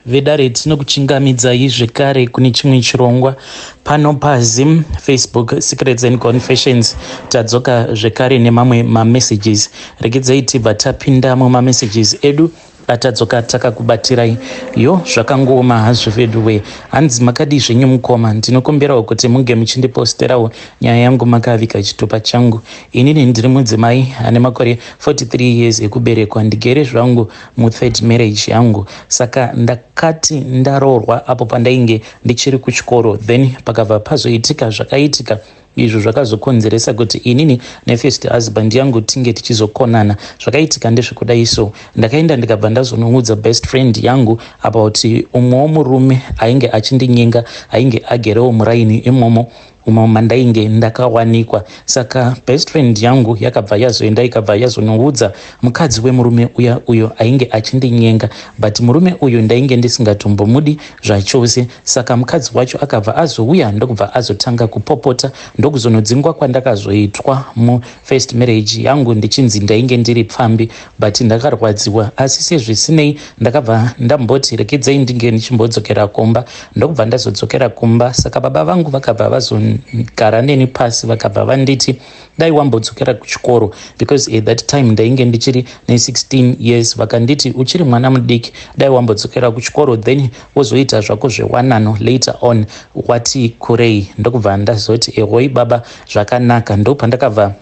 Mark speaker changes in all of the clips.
Speaker 1: Vedare tinokuchingamidzai zvekare kune chimwe chirongwa pano paZim Facebook Secrets and Confessions. Tadzoka zvekare nemamwe mamessages. Regedzai tibva tapinda mumamessages edu atadzoka takakubatirai. Yo, zvakangooma hazvo veduwe. Hanzi makadii zvenyu mukoma, ndinokumbirawo kuti munge muchindiposterawo nyaya yangu makavika chitupa changu. Inini ndiri mudzimai ane makore 43 years ekuberekwa, ndigere zvangu muthird marriage yangu. Saka ndakati ndaroorwa apo pandainge ndichiri kuchikoro, then pakabva pazoitika zvakaitika izvo zvakazokonzeresa kuti inini nefirst husband yangu tinge tichizokonana. Zvakaitika ndezvekudai so, ndakaenda ndikabva ndazonoudza best friend yangu about umwewo murume ainge achindinyenga, ainge agerewo muraini imomo umo mandainge ndakawanikwa. Saka best friend yangu yakabva yazoenda, ikabva yazonoudza mukadzi wemurume uya uyo ainge achindinyenga, but murume uyu ndainge ndisingatombomudi zvachose. Saka mukadzi wacho akabva azouya ndokubva azotanga kupopota, ndokuzonodzingwa kwandakazoitwa mufirst marriage yangu ndichinzi ndainge ndiri pfambi. But ndakarwadziwa, asi sezvisinei ndakabva ndamboti rekedzai ndinge ndichimbodzokera kumba, ndokubva ndazodzokera kumba. Saka baba vangu vakabva vazogara neni pasi, vakabva vanditi dai wambodzokera kuchikoro, because at that time ndainge ndichiri ne16 years. Vakanditi uchiri mwana mudiki, dai wambodzokera kuchikoro, then wozoita zvako zvewanano later on wati kurei. Ndokubva ndazoti ehoi baba, zvakanaka. Ndopandakabva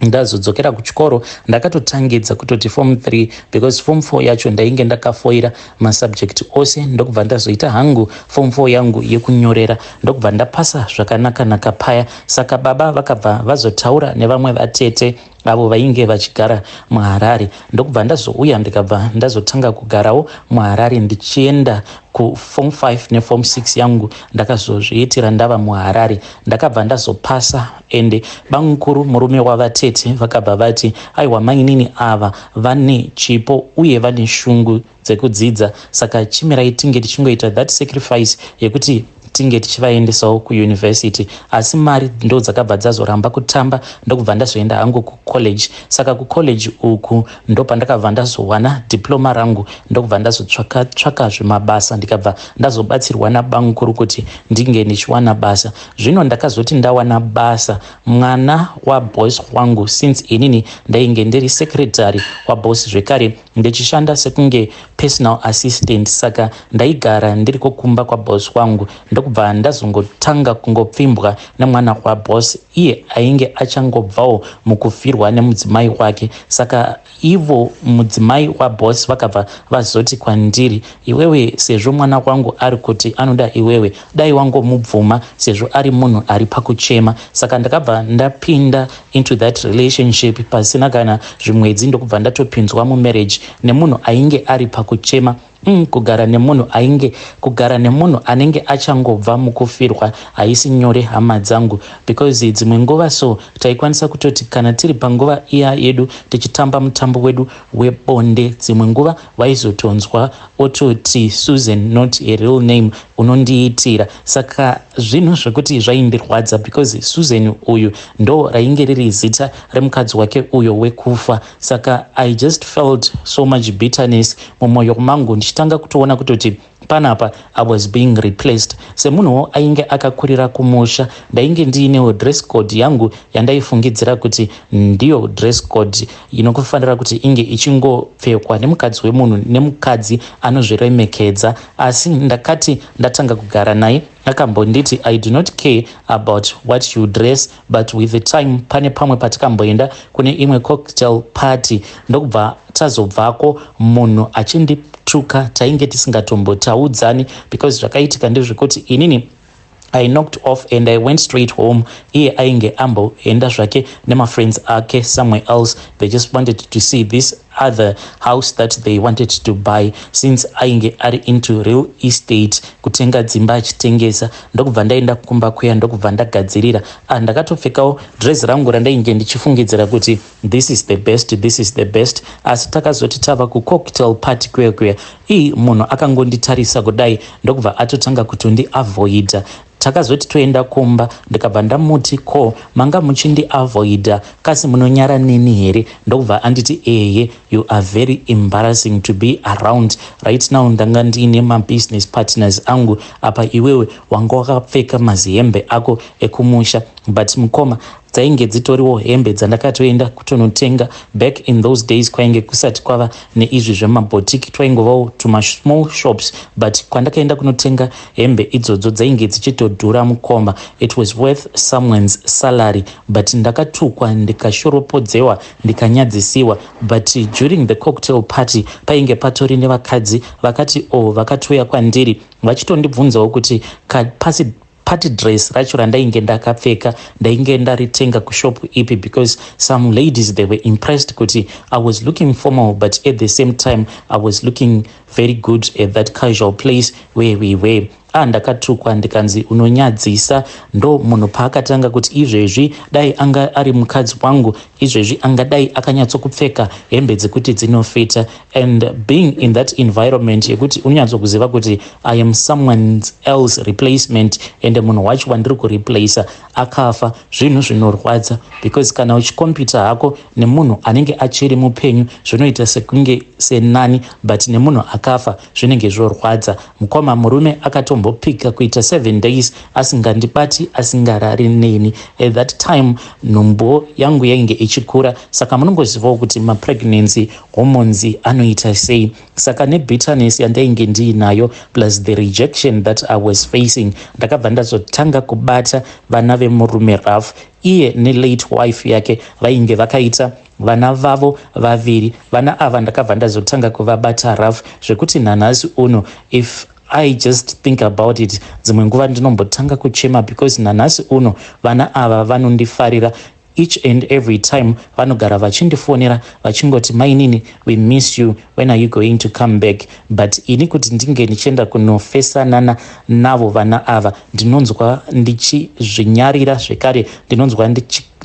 Speaker 1: ndazodzokera kuchikoro. Ndakatotangidza kutoti form 3 because form 4 yacho ndainge ndakafoira masubject ose. Ndokubva ndazoita hangu form 4 yangu yekunyorera, ndokubva ndapasa zvakanaka-naka paya. Saka baba vakabva vazotaura nevamwe vatete avo vainge vachigara muHarare, ndokubva ndazouya, ndikabva ndazotanga kugarawo muHarare ndichienda kuform 5 neform 6 yangu. Ndakazozviitira ndava muHarare. Ndakabva ndazopasa, ende bamukuru murume wavatete vakabva vati aiwa, mainini ava vane chipo uye vane shungu dzekudzidza, saka chimirai tinge tichingoita that sacrifice yekuti tinge tichivaendesawo kuuniversity. Asi mari ndo dzakabva dzazoramba kutamba, ndokubva ndazoenda hangu kucollege. Saka kucollege uku ndo pandakabva ndazowana diploma rangu, ndokubva ndazotsvaka tsvaka zvemabasa, ndikabva ndazobatsirwa nabamukuru kuti ndinge ndichiwana basa. Zvino ndakazoti ndawana basa, mwana waboss wangu, since inini ndainge ndiri secretary waboss zvekare ndichishanda sekunge personal assistant, saka ndaigara ndiri kukumba kwaboss wangu, ndokubva ndazongotanga kungopfimbwa nemwana waboss, iye ainge achangobvawo mukufirwa nemudzimai wake. Saka ivo mudzimai waboss vakabva vazoti kwandiri, iwewe, sezvo mwana wangu ari kuti anoda iwewe, dai wangomubvuma sezvo ari munhu ari pakuchema. Saka ndakabva ndapinda into that relationship pasina kana zvimwedzi, ndokubva ndatopinzwa mumarriage nemunhu ainge ari pakuchema. Kugara nemunhu ainge kugara nemunhu anenge achangobva mukufirwa haisi nyore, hama dzangu, because dzimwe nguva so taikwanisa kutoti kana tiri panguva iya yedu tichitamba mutambo wedu webonde, dzimwe nguva waizotonzwa ototi Susan, not a real name, unondiitira. Saka zvinhu zvekuti zvaindirwadza because Susan uyu ndo rainge riri zita remukadzi wake uyo wekufa. Saka I just felt so much bitterness mumwoyo mangu, ndichitanga kutoona kutoti panapa I was being replaced. Semunhuwo ainge akakurira kumusha, ndainge ndiinewo dress code yangu yandaifungidzira kuti ndiyo dress code inokufanira kuti inge ichingopfekwa nemukadzi wemunhu, nemukadzi anozviremekedza. Asi ndakati ndatanga kugara naye, akambonditi, "I do not care about what you dress." But with the time, pane pamwe patikamboenda kune imwe cocktail party, ndokubva tazobvako munhu achindituka. Tainge tisingatombotaudzani because zvakaitika ndezvekuti inini I knocked off and I went straight home. Iye ainge amboenda zvake nemafriends ake somewhere else. They just wanted to see this other house that they wanted to buy, since ainge ari into real estate, kutenga dzimba achitengesa. Ndokubva ndaenda kumba kuya, ndokubva ndagadzirira. Ah, ndakatopfekawo dress rangu randainge ndichifungidzira kuti this is the best, this is the best. Asi takazoti tava kucocktail party kuya kuya, ii, munhu akangonditarisa kudai, ndokubva atotanga kutondiavoida. Takazoti toenda kumba, ndikabva ndamuti, ko manga muchindiavoida kasi munonyara neni here? Ndokubva anditi ehe. You are very embarrassing to be around right now. Ndanga ndiine mabusiness partners angu apa, iwewe wanga wakapfeka mazihembe ako ekumusha." But mukoma, dzainge dzitoriwo hembe dzandakatoenda kutonotenga. Back in those days kwainge kusati kwava neizvi zvemaboutique, twaingovawo tumasmall shops, but kwandakaenda kunotenga hembe idzodzo dzainge dzichitodhura, mukoma. It was worth someone's salary. But ndakatukwa, ndikashoropodzewa, ndikanyadzisiwa. But during the cocktail party painge patori nevakadzi vakati o oh, vakatouya kwandiri vachitondibvunzawo kuti pasi party dress racho randainge ndakapfeka ndainge ndaritenga kushop ipi, because some ladies, they were impressed kuti I was looking formal, but at the same time I was looking very good at that casual place where we were. Ah, ndakatukwa ndikanzi, "Unonyadzisa." Ndo munhu paakatanga kuti izvezvi dai anga ari mukadzi wangu, izvezvi angadai akanyatsokupfeka hembe dzekuti dzinofita. And being in that environment yekuti unonyatsokuziva kuti I am someone else replacement, and munhu wacho wandiri kureplaca akafa, zvinhu zvinorwadza, because kana uchikompyuta hako nemunhu anenge achiri mupenyu zvinoita sekunge senani, but nemunhu akafa zvinenge zvorwadza, mukoma. Murume akatombopika kuita 7 days asingandibati, asingarari neni. At that time nhumbu yangu yainge ichikura, saka munongozivawo kuti mapregnancy hormones anoita sei. Saka nebitterness yandainge ndiinayo plus the rejection that I was facing, ndakabva ndazotanga kubata vana vemurume rough. Iye nelate wife yake vainge vakaita vana vavo vaviri. Vana ava ndakabva ndazotanga kuvabata rough zvekuti nanhasi uno, if I just think about it, dzimwe nguva ndinombotanga kuchema, because nanhasi uno vana ava vanondifarira. Each and every time vanogara vachindifonera vachingoti, "Mainini, we miss you. When are you going to come back?" But ini kuti ndinge ndichienda kunofesanana navo vana ava, ndinonzwa ndichizvinyarira zvekare, ndinonzwa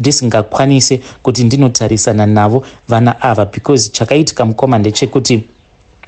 Speaker 1: ndisingakwanisi kuti ndinotarisana navo vana ava, because chakaitika, mukoma, ndechekuti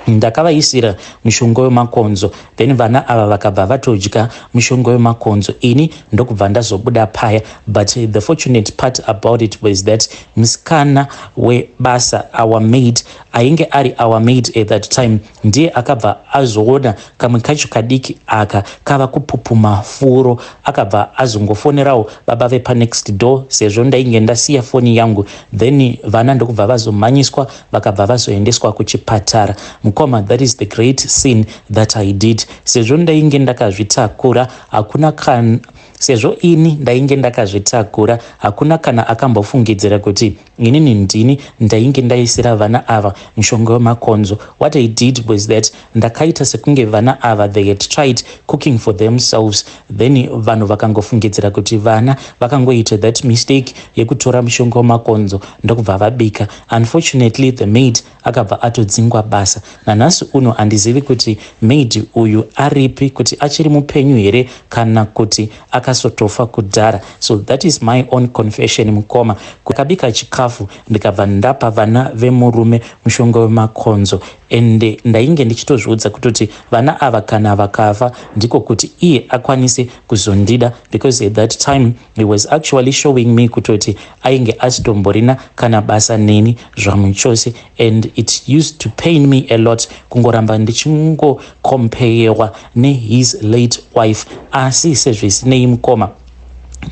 Speaker 1: ndakavaisira mushonga wemakonzo. Then vana ava vakabva vatodya mushonga wemakonzo, ini ndokubva ndazobuda paya. But the fortunate part about it was that musikana webasa, our maid, ainge ari our maid at that time, ndiye akabva azoona kamwe kacho kadiki aka kava kupupuma furo. Akabva azongofonerawo baba vepanext door, sezvo ndainge ndasiya foni yangu. Then vana ndokubva vazomhanyiswa, vakabva vazoendeswa kuchipatara. Mukoma, that is the great sin that I did. Sezvo ndainge ndakazvitakura, hakuna kana, sezvo ini ndainge ndakazvitakura, hakuna kana akambofungidzira kuti inini ndini ndainge ndaisira vana ava mushonga wemakonzo. What I did was that ndakaita sekunge vana ava, they had tried cooking for themselves. Then vanhu vakangofungidzira kuti vana vakangoita that mistake yekutora mushonga wemakonzo ndokubva vabika. Unfortunately, the maid akabva atodzingwa basa. Nanhasi uno handizivi kuti maid uyu aripi, kuti achiri mupenyu here kana kuti akasotofa kudhara. So that is my own confession, mukoma. Akabika chikafu, ndikabva ndapa vana vemurume mushonga wemakonzo, ende ndainge ndichitozviudza kutoti vana ava kana vakafa ndiko kuti iye akwanise kuzondida, because at that time he was actually showing me kutoti ainge asitomborina kana basa neni zvamuchose. And it used to pain me a lot kungoramba ndichingokompeyewa nehis late wife. Asi sezvisinei, mukoma,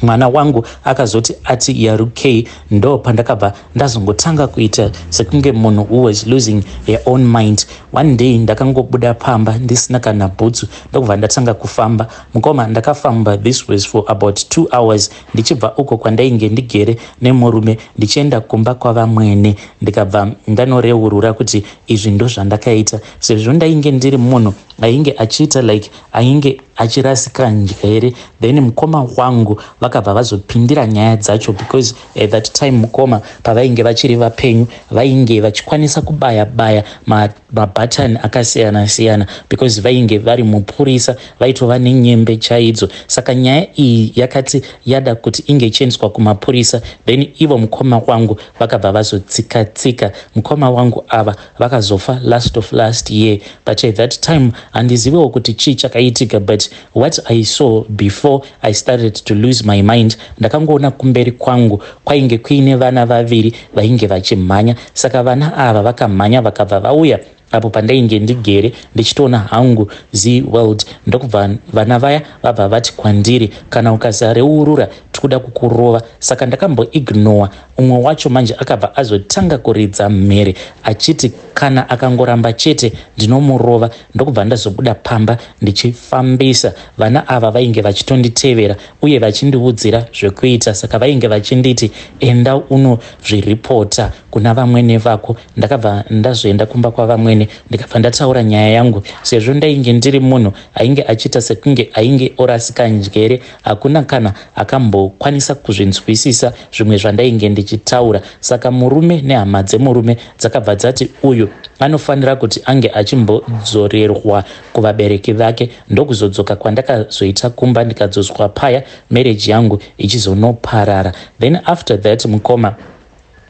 Speaker 1: mwana wangu akazoti ati yarukei, ndo pandakabva ndazongotanga kuita sekunge munhu who was losing her own mind. One day ndakangobuda pamba ndisina kana bhutsu, ndokubva ndatanga kufamba. Mukoma, ndakafamba, this was for about 2 hours, ndichibva uko kwandainge ndigere nemurume ndichienda kumba kwavamwene. Ndikabva ndanoreurura kuti izvi ndo zvandakaita. Sezvo ndainge ndiri munhu ainge achiita like ainge achirasika njere, then mukoma wangu vakabva vazopindira nyaya dzacho, because at that time, mukoma, pavainge vachiri vapenyu, vainge vachikwanisa kubaya baya mabhatani akasiyana siyana, because vainge vari mupurisa, vaitova nenyembe chaidzo. Saka nyaya iyi yakati yada kuti inge ichiendeswa kumapurisa. Then ivo mukoma wangu vakabva vazotsika tsika. Mukoma wangu ava vakazofa last of last year, but at that time handiziviwo kuti chii chakaitika, but But what I saw before I started to lose my mind, ndakangoona kumberi kwangu kwainge kuine vana vaviri vainge vachimhanya. Saka vana ava vakamhanya, vakabva vauya apo pandainge ndigere ndichitoona hangu Zee World. Ndokubva vana vaya vabva vati kwandiri, "Kana ukasareurura, tikuda kukurova." Saka ndakamboignora. Umwe wacho manje akabva azotanga kuridza mhere achiti kana akangoramba chete, ndinomurova. Ndokubva ndazobuda pamba ndichifambisa. Vana ava vainge vachitonditevera uye vachindiudzira zvekuita. Saka vainge vachinditi, "Enda unozviripota kuna vamwene vako." Ndakabva ndazoenda kumba kwavamwene, ndikabva ndataura nyaya yangu. Sezvo ndainge ndiri munhu ainge achiita sekunge ainge orasika njere, hakuna kana akambokwanisa kuzvinzwisisa zvimwe zvandainge ndichitaura. Saka murume nehama dzemurume dzakabva dzati uyu anofanira kuti ange achimbodzorerwa kuvabereki vake. Ndokuzodzoka kwandakazoita kumba, ndikadzoswa paya, marriage yangu ichizonoparara. Then after that, mukoma,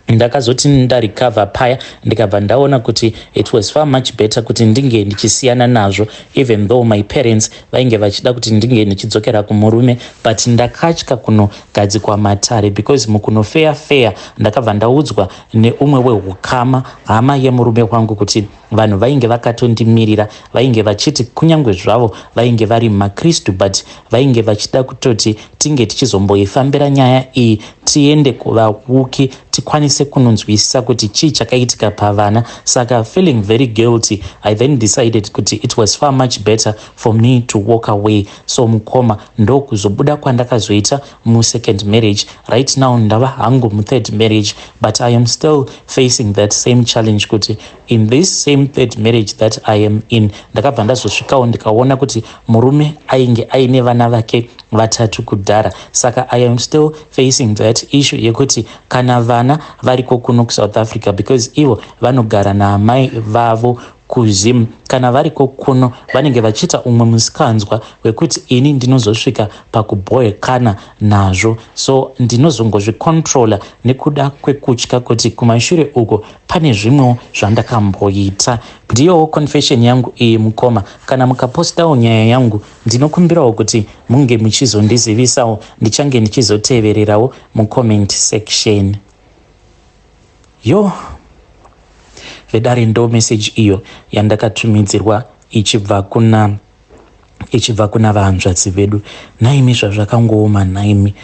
Speaker 1: ndakazoti ndarecover paya, ndikabva ndaona kuti it was far much better kuti ndinge ndichisiyana nazvo, even though my parents vainge vachida kuti ndinge ndichidzokera kumurume. But ndakatya kunogadzikwa matare, because mukunofeya feya ndakabva ndaudzwa neumwe weukama, hama yemurume wangu, kuti vanhu vainge vakatondimirira, vainge vachiti kunyange zvavo vainge vari makristu, but vainge vachida kutoti tinge tichizomboifambira nyaya iyi, tiende kuvauki, tikwanise kunonzwisisa kuti chii chakaitika pavana. Saka feeling very guilty, I then decided kuti it was far much better for me to walk away. So mukoma, ndokuzobuda kwandakazoita musecond marriage. Right now ndava hangu muthird marriage, but I am still facing that same challenge, kuti in this same third marriage that I am in, ndakabva ndazosvikawo ndikaona kuti murume ainge aine vana vake vatatu kudhara. Saka I am still facing that issue yekuti kana vana variko kuno kuSouth Africa, because ivo vanogara naamai vavo kuZim, kana variko kuno vanenge vachiita umwe musikanzwa wekuti ini ndinozosvika pakubhoekana nazvo. So ndinozongozvicontrola nekuda kwekutya kuti kumashure uko pane zvimwewo zvandakamboita. Ndiyowo confession yangu iyi, mukoma. Kana mukapostawo nyaya yangu, ndinokumbirawo kuti munge muchizondizivisawo. Ndichange ndichizotevererawo mucomment section. Yo vedare, ndo message iyo yandakatumidzirwa ichibva kuna vahanzvadzi vedu. Naimi, zvazvakangooma naimi,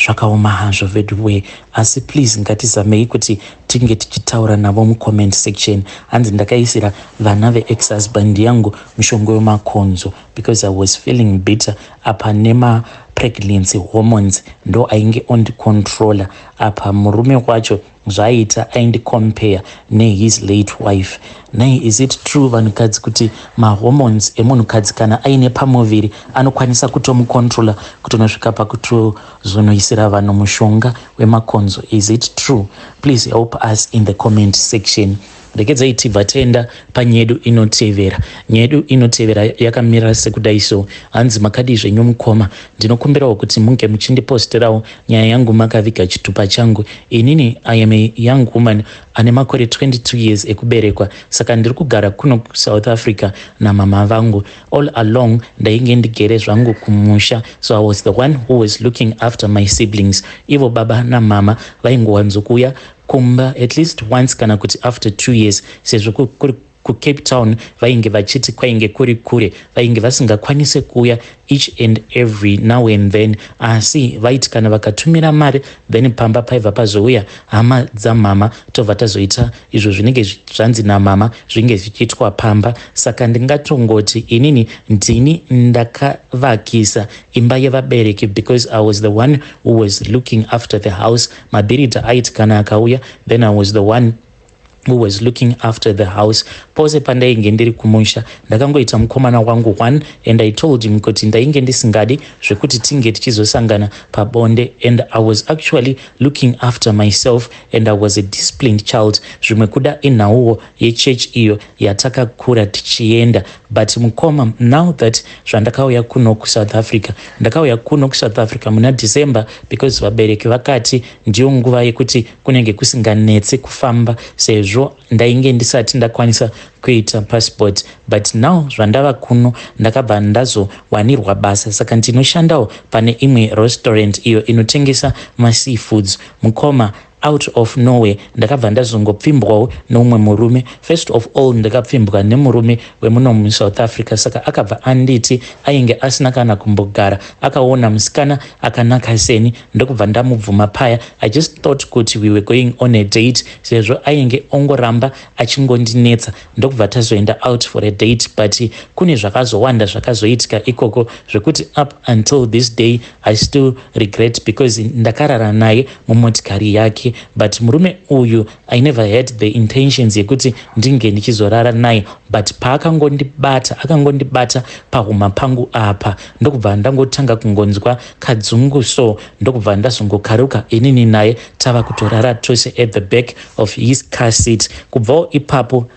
Speaker 1: zvakaoma hazvo vedu we. Asi please, ngatizamei kuti tinge tichitaura navo mucomment section. Hanzi ndakaisira vana veex husband yangu mushonga wemakonzo because I was feeling bitter. Apa nemapregnancy hormones ndo ainge ondicontrola. Apa murume wacho zvaiita aindicompare nehis late wife. Nei, is it true, vanhukadzi, kuti mahormones emunhukadzi kana aine pamuviri anokwanisa kutomucontrola kutonosvika pakutozonoisira vanhu mushonga wemakonzo? Is it true? Please help us in the comment section. Regedzai tibva taenda panyedu inotevera. Nyedu inotevera yakamira sekudai so. Hanzi, "Makadii zvenyu mukoma? Ndinokumbirawo kuti munge muchindiposterawo nyaya yangu makaviga chitupa changu. Inini I am a young woman ane makore 22 years ekuberekwa. Saka ndiri kugara kuno kuSouth Africa namama vangu. All along ndainge ndigere zvangu kumusha, so I was the one who was looking after my siblings. Ivo baba namama vaingowanzokuuya kumba at least once kana kuti after 2 years, sezvo kuri kuCape Town vainge vachiti kwainge kuri kure, vainge vasingakwanisi kuuya each and every now and then. Asi vaiti kana vakatumira mari, then pamba paibva pazouya hama dzamama, tobva tazoita izvo zvinenge zvanzi namama zvinge zvichiitwa pamba. Saka ndingatongoti inini ndini ndakavakisa imba yevabereki, because I was the one who was looking after the house. Mabhiridha aiti kana akauya, then I was the one who was looking after the house. Pose pandainge ndiri kumusha, ndakangoita mukomana wangu one, and I told him kuti ndainge ndisingadi zvekuti tinge tichizosangana pabonde, and I was actually looking after myself and I was a disciplined child. Zvimwe kuda inhauwo yechechi iyo yatakakura tichienda. But mukoma, now that zvandakauya kuno kuSouth Africa, ndakauya kuno kuSouth Africa muna December, because vabereki vakati ndiyo nguva yekuti kunenge kusinganetse kufamba, sezvo Sezvo ndainge ndisati ndakwanisa kuita passport, but now zvandava kuno, ndakabva ndazowanirwa basa, saka ndinoshandawo pane imwe restaurant iyo inotengesa maseafoods. Mukoma, out of nowhere ndakabva ndazongopfimbwawo neumwe murume. First of all, ndakapfimbwa nemurume wemuno muSouth Africa. Saka akabva anditi ainge asina kana kumbogara akaona musikana akanaka seni. Ndokubva ndamubvuma paya. I just thought kuti we were going on a date, sezvo ainge ongoramba achingondinetsa. Ndokubva tazoenda out for a date, but kune zvakazowanda zvakazoitika ikoko zvekuti up until this day I still regret, because ndakarara naye mumotikari yake. But murume uyu, I never had the intentions yekuti ndinge ndichizorara naye, but paakangondibata, akangondibata pahuma pangu apa, ndokubva ndangotanga kungonzwa kadzungu. So ndokubva ndazongokaruka inini naye tava kutorara tose at the back of his car seat. Kubvawo ipapo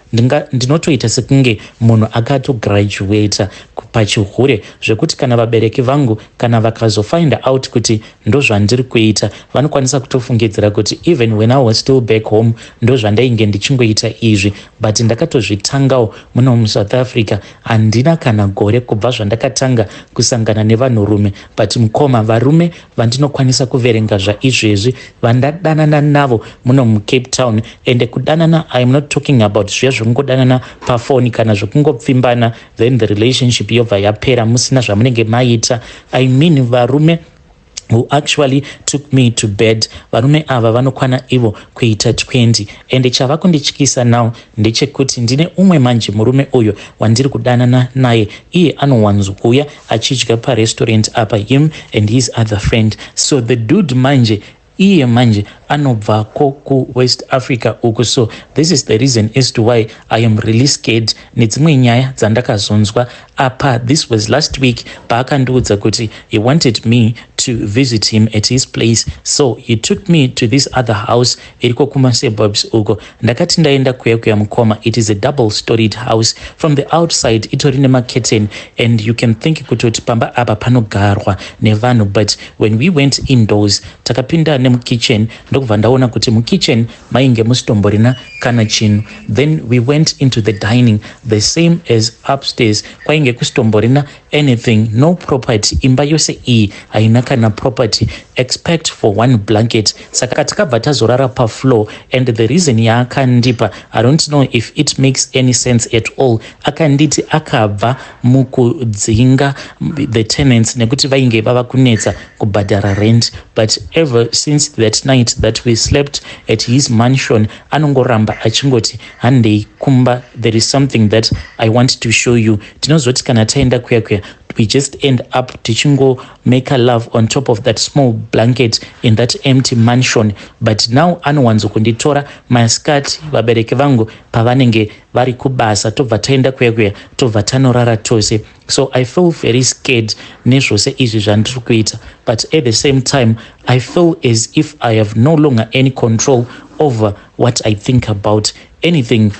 Speaker 1: ndinotoita sekunge munhu akatograduata pachihure, zvekuti kana vabereki vangu kana vakazofind out kuti ndozvandiri kuita, vanokwanisa kutofungidzira kuti even when I was still back home ndozvandainge ndichingoita izvi. But ndakatozvitangawo muno muSouth Africa. Handina kana gore kubva zvandakatanga kusangana nevanhurume, but mukoma, varume vandinokwanisa kuverenga zvaizvezvi vandadanana navo muno muCape Town, ende kudanana, I am not talking about zviya zvekungodanana pafoni kana zvekungopfimbana, then the relationship yobva yapera musina zvamunenge maita. I mean varume who actually took me to bed. Varume ava vanokwana ivo kuita 20. Ende chava kundityisa now ndechekuti ndine umwe manje murume uyo wandiri kudanana naye. Iye anowanzouya achidya parestaurant apa, him and his other friend. So the dude manje, iye manje anobvako kuWest Africa uku. So this is the reason as to why I am really scared nedzimwe nyaya dzandakazonzwa apa. This was last week paakandiudza kuti he wanted me to visit him at his place. So he took me to this other house iriko kumasuburbs uko. Ndakati ndaenda kuya kuya, mukoma, it is a double storied house. From the outside itori nemacurtain and you can think kutoti pamba apa panogarwa nevanhu. But when we went indoors, takapinda nemukitchen, ndokubva ndaona kuti mukitchen mainge musitomborina kana chinhu. Then we went into the dining, the same as upstairs, kwainge kusitomborina anything, no property. Imba yose iyi haina kana property except for one blanket. Saka takabva tazorara pafloor. And the reason yaakandipa, I don't know if it makes any sense at all. Akanditi akabva mukudzinga the tenants nekuti vainge vava kunetsa kubhadhara rent. But ever since that night that we slept at his mansion, anongoramba achingoti, "Handei kumba, there is something that I want to show you." Tinozoti kana taenda kuya kuya, we just end up tichingo make a love on top of that small blanket in that empty mansion. But now anowanzo kunditora masikati vabereki vangu pavanenge vari kubasa, tobva taenda kuya kuya, tobva tanorara tose. So I feel very scared nezvose izvi zvandiri kuita, but at the same time I feel as if I have no longer any control over what I think about. Anything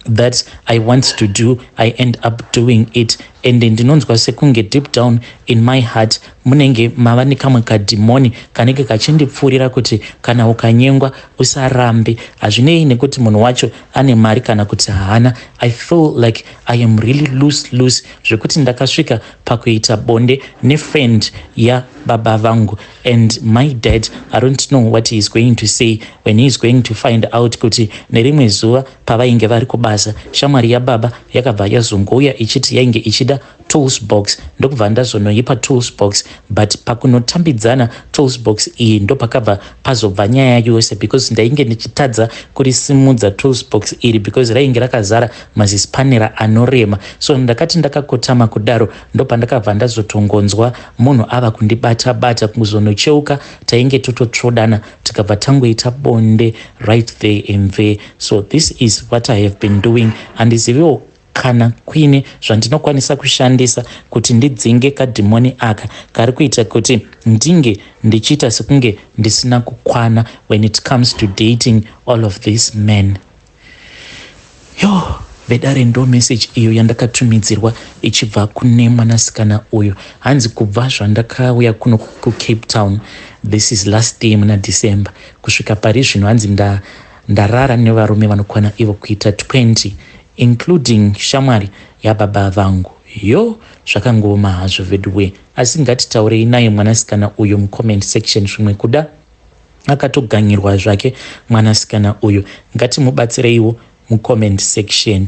Speaker 1: that I want to do, I end up doing it. And ndinonzwa sekunge deep down in my heart munenge mava nekamwe kadhimoni kanenge kachindipfuurira kuti kana ukanyengwa usarambe, hazvinei nekuti munhu wacho ane mari kana kuti haana. I feel like I am really loose loose, zvekuti ndakasvika pakuita bonde nefriend yababa vangu. And my dad, I don't know what he is going to say when he is going to find out kuti nerimwe zuva pavainge vari kubasa, shamwari yababa yakabva yazongouya ichiti yainge ichida tools box. Ndokubva ndazonoipa tools box, but pakunotambidzana tools box iyi ndopakabva pazobva nyaya yose, because ndainge ndichitadza kurisimudza tools box iri because rainge rakazara mazispanera anorema. So ndakati ndakakotama kudaro, ndopandakabva ndazotongonzwa munhu ava kundibata bata. Kuzonocheuka, tainge tototsvodana, tikabva tangoita bonde right there and there. So this is what I have been doing. Handiziviwo kana kuine zvandinokwanisa kushandisa kuti ndidzinge kadhimoni aka kari kuita kuti ndinge ndichiita sekunge ndisina kukwana when it comes to dating all of these men. Yo, vedare, ndo message iyo yandakatumidzirwa ichibva kune mwanasikana uyu. Hanzi kubva zvandakauya kuno kuCape Town, this is last day muna December, kusvika pari zvino, hanzi nda Ndarara nevarume vanokwana ivo kuita 20, including shamwari yababa vangu. Yo, zvakangooma hazvo veduwe, asi ngatitaurei naye mwanasikana uyu mucomment section. Zvimwe kuda akatoganyirwa zvake mwanasikana uyu. Ngatimubatsireiwo mucomment section.